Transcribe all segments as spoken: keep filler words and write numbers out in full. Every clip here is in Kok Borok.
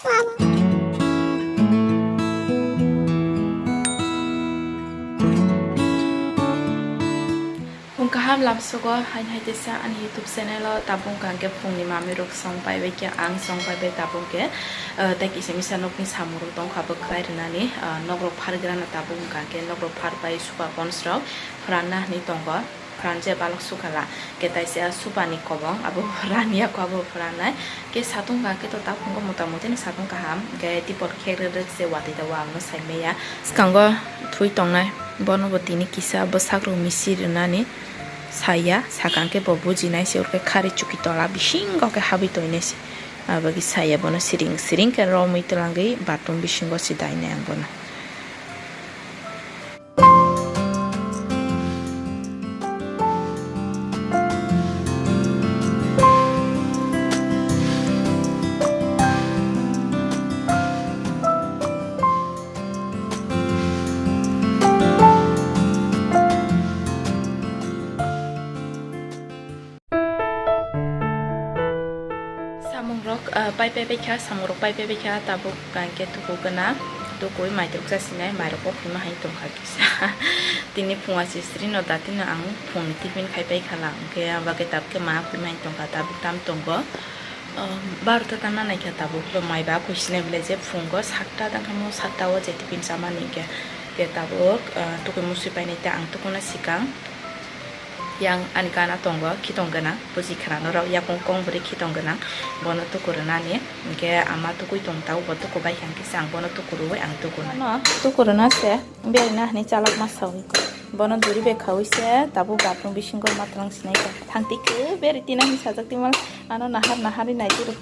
Phung kaham lamsogo hain hai teisa ani YouTube channel o tabuk hwnkha khe phungni mamirok song paibai khe ang song paibai tabuk khe, eh, tei kisa misa nokni samung rok tongkha bwkhwlai rwnani, eh, nokrok phargrana tabuk hwnkha khe nokrok pharbai suka pons rok phranna hinwi tongo. Phranje balok sukhala. Khe taisa supani kobong abo phranya kho abo phrannai. Khe satung hwnkha khe to ta phungo mota moti no satung kaham. Khe tipor khek rwk rwk se watwi da wangno saimaya. Swkango thui tongnai. Bono bo tini kisa bwsak rok misi rwnani saya. Sakang khe bo bujinai se urkhe khari chuki tola bisingo khe habwi toinai se. Aboni saya bono siring siring khe romwi twlangwi bathroom bisingo se dainai ang bono. Samung rok, ah, pai pai bai kha, samung rok pai pai bai kha, tabuk hwnkha hwnkhe tuku gana, tukui mai rok chasinai, mai rok bo khima hai tongkha kisa. Tini phunga sisri no dati no ang phung ni tiffin khai pai khala, hwnkhe abo khe tabuk khe ma khima hai tongkha, tabuk tam tongo. Ah, barota ta nanai kha tabuk, bo mai ba khuisinai belai je phungo satta tang khe mo satta o je tiffin chamani hwnkhe, hwnkhe tabuk, ah, tukui musui painai ta ang tukuna sikang. Yang ani gana tongo, khitong gwnang, buji khna norok, yakung kong bwrwi khitong gwnang, bono tuku rwnani, hwnkhe ama tukui tong tao, bo tuku bai kha, hwnkhe se ang bono tuku rwui ang tuku rwna. Ano tuku rwna se, berina hinwi chalak ma saui, bono duri bai khaui se, tabuk bathroom bisingo ma twlang sinai kha. Thang twi khe beri tina hinwi sajak twi mal, ano nahar nahar wi nai tiro.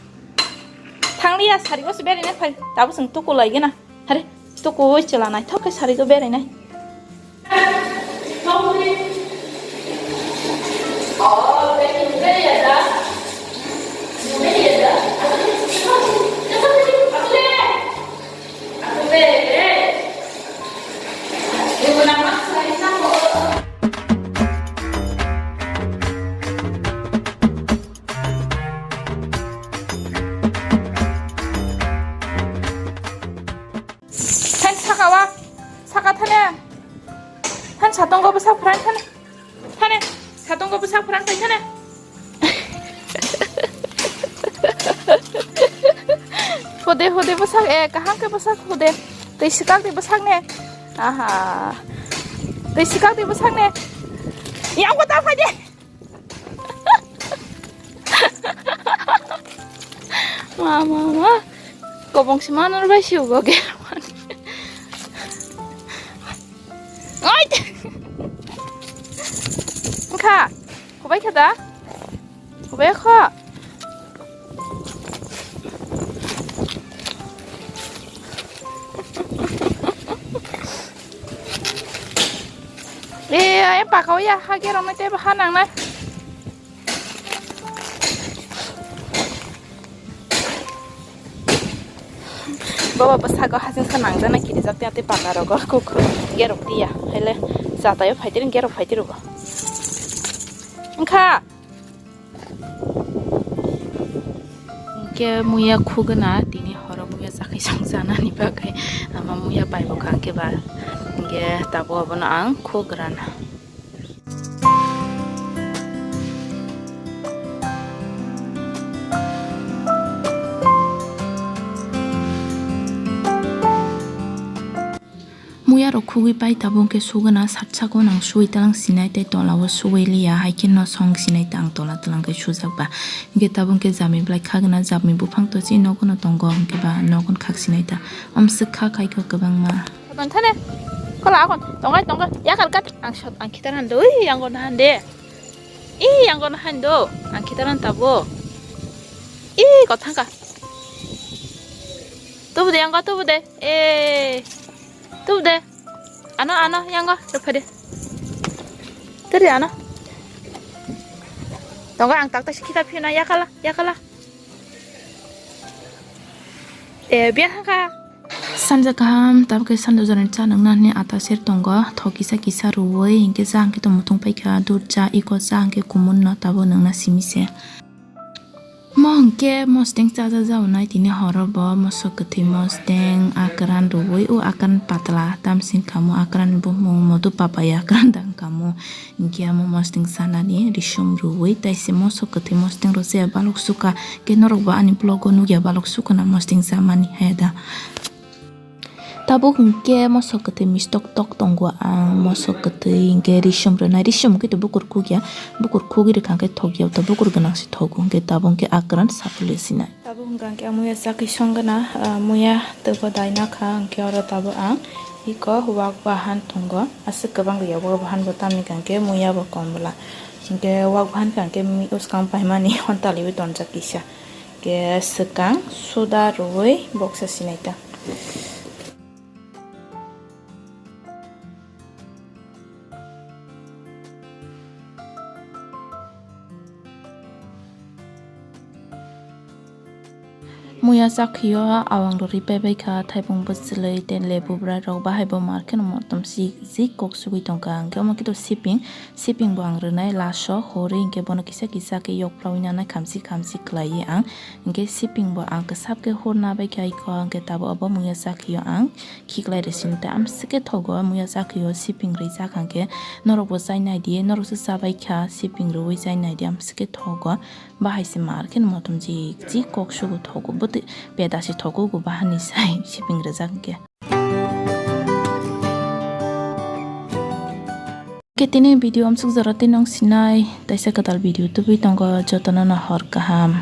Thangliya, sarigo se berina phai, tabuk chwng tuku lai gana. Hare, tuku oi chwla naithok khe sarigo berainai. Than saka wa, saka thane. Than satung go bwsak phrang thane. Thane, satung go bwsak phrang thai thane. Hode, hode bwsak, eh, kaham khe bwsak hode. Tei swkak de bwsak ne. Aha. Tei swkak de bwsak ne. Yang go ta phai de. Ma, ma, ma. Kobong se manor bai se ugo ge. Oi. Kha. Khubai kha da? Khubai kha. Eh, eh, pakao ya, ha gerong nai tei ha nangnai. Baba bwsago hachingsa nangjana kirijak tei paka rogo kuk gerok tiya. Haile jatayo phaitiri gerok phaitiri bo. Wngkha. Hingke muya khugana tini horo muya chakhai song chanani bagwi ama muya pai bwkha hingke ba hingke tabuk abono ang khugrana. Muya rok khugwi pai tabuk hwnkhe sugana sat sago nang sui tlang sinai tei tola o sui liya hai khe no song sinai tang tola tlang khe sujak ba hwnkhe tabuk hwnkhe jami belai khagana jami buphang tosi nogo no tongo hwnkhe ba nogo no khak sinai ta omswk kha khai kho kwbangma. Abang thane kola akon tongai tongai yakar kat ang sot ang khitar han de ui yang gon han de ih yang gon han do ang khitar han tabo ih kothang ka tubu de yang ko tubu de eh. Tubu de. Ano, ano, yango, rwphai de. Teri ano. Tongo ang tak tak si khitar phiyuna yakala, yakala. E, biya hangka. Sanja kaham, tabuk khe sanja jorani cha nangna hwnwi ata ser tongo. Thok kisa kisa rwui, hinkhe cha hwnkhe tong muthung paikha, dud cha, iko cha hwnkhe kumun no tabuk nangna simi se. Mo hwnkhe mosdeng chajajaonai tini horo bo mosok kwthwi mosdeng akran rwui o akran patla tamsing kamo akran bumung modu papaya akran dang kamo. Hinkhe amo mosdeng sanani risum rwui taise mosok kwthwi mosdeng rw se balok sukha khe norok bo ani vlog o nukya balok sukhana mosdeng chamani haya da. Tabuk hinkhe mosok kwthwi mistok tok tongo ang mosok kwthwi hinkhe risum rwnai risum hinkhe to bukur khukya bukur khugwi rwkha hinkhe thokya to bukur gwnang se thogo hinkhe tabuk hinkhe akran sapulwi sinai. Tabuk hinkhe ang muya chakhi songna muya twbo daina kha hinkhe oro tabuk ang iko wak bahan tongo aswk kwbang rwya wak bahan bo tamni hinkhe muya bo kom bwla hinkhe wak bahan kha hinkhe uskang paimani hontaliwi tonjak kisa. Ke swkang soda rwui boksa sinai ta. Muya chakhio awang rwri paibai kha thaipung bwchwlwi tei lebu bwrai rok bahai bo market no motom si jik kok sugwi tongkha hwnkhe omo khe to siping. Siping bo ang rwnai last o hurwi hinkhe bono kisa kisa khe yokplawi nanai khamsi khamsi khlaiwi ang hinkhe siping bo ang kwsap khe hurna bai khe aiko hinkhe tabuk abo muya chakhio ang khiklai rwsini tei amswk khe thogo muya chakhio siping rwi chakha hinkhe norok bo chai naidi norok se chabai kha siping rwui chai naidi amswk khe thogo bahai se mar khe motom jik jik kok sugo thogo bwtwi peda se thogo go bahani sai siping rwjak hinkhe. Khe tini video amsuk jora tei nong sinai taisa kwtal video tubui tongo jotono no hor kaham.